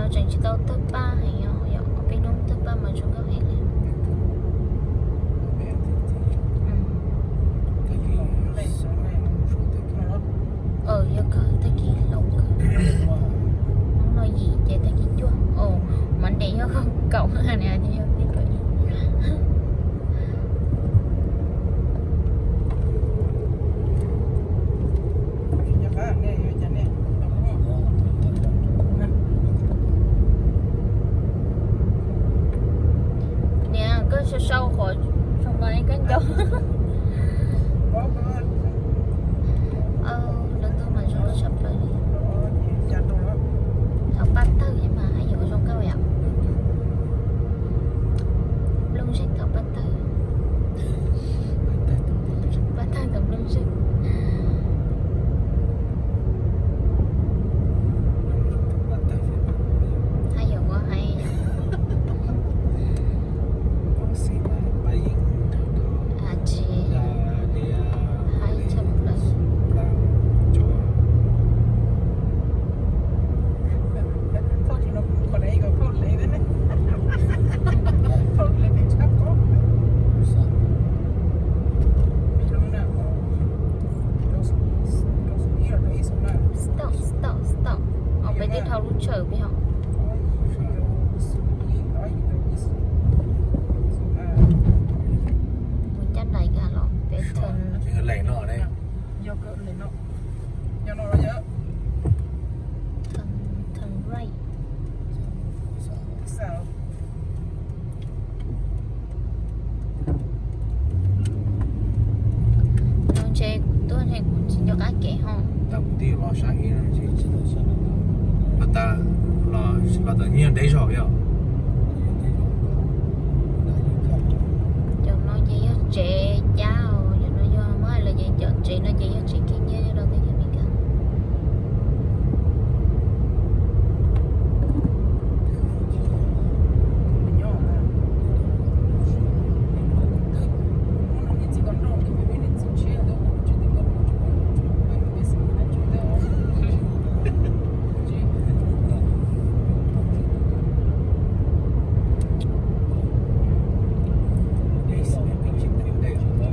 Tseem tsis tau tawg paj heev os, yog ob peb hnub tawg paj mas zoo nkauj heev li. Yog kawg tag kis hloov kawg. Hnub no yim ces tag kis cuaj, Monday yog kaum niam, yog tib kaum ib. Niam, koj sau sau qhov zoo mas koj nco. Lub ntuj mas zoo nkauj tshaj plaws li. Thaum paj tawg mas haj yam zoo nkauj yom. Nplooj zeeg thaum paj tawg. Paj tawg thaum nplooj zeeg. Haj yam ua hais. Tsis, hais tshaj plaws. Stop, stop, stop. Os, peb twb dhau lub tsawm peb hos. Mus caj nraim kag los peb theem. Theem right. No ntshe kuv tuaj ntshe kuv tsis nco qab kev ho. Tau kuv tij los sab ib no, pas tas los, los tom nyiag deb zog yom. Cov no ces yog tsev cab os, cov no yog muab hais los ces cov tsev no ces yog tsev khib nyiab nyob rau teb chaws Amelikas.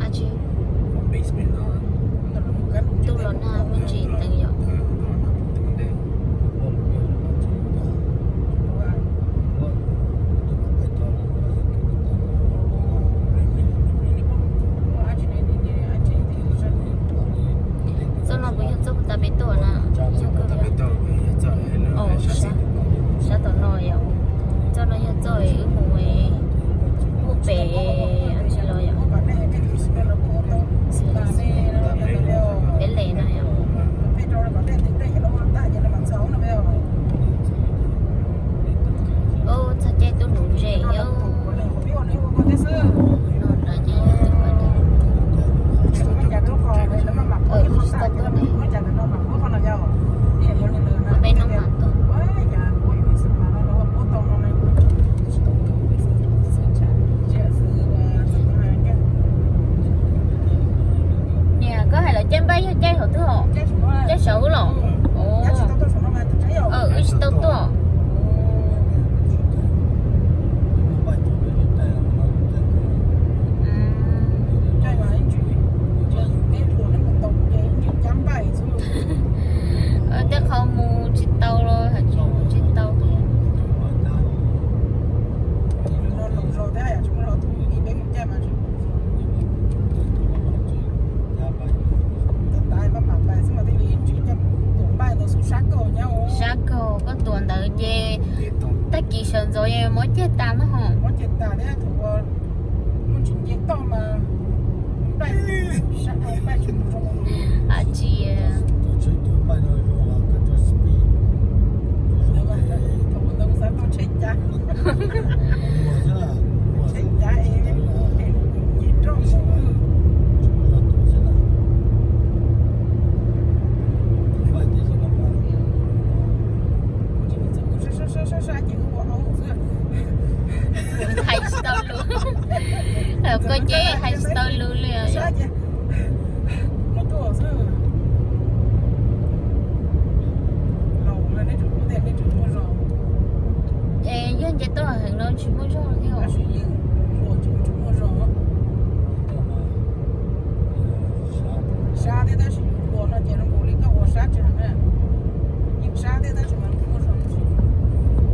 Ab tsi, ntuj los nag muaj tsis teev yom. Txoj no puas yog txoj puag ta peb tuaj na? Yog kawg li. Sab tom no yom. Txoj no yog txoj wb mus, mus pem tsi los yom. Peb les no yom. Ub, txog caij tub nuv ntses yom. No ces yog tus pab dab. Wb tsis tau tuaj ne. Peb hnub mam tuaj. Niam, koj hais lawv caij npaj yog caij hauv twg hos? Caij saud los? Wb tsis tau tuaj. Tej qhov mus tsis tau los hais tsis mus tsis tau. Sab kaug, koj tuav ntawd ces tag kis sawv ntxov es muab ceg tas na ho. Ab tsi. Hais tsis tau lus. Koj ces hais tsis tau lus li os. Tsis muaj zog li os.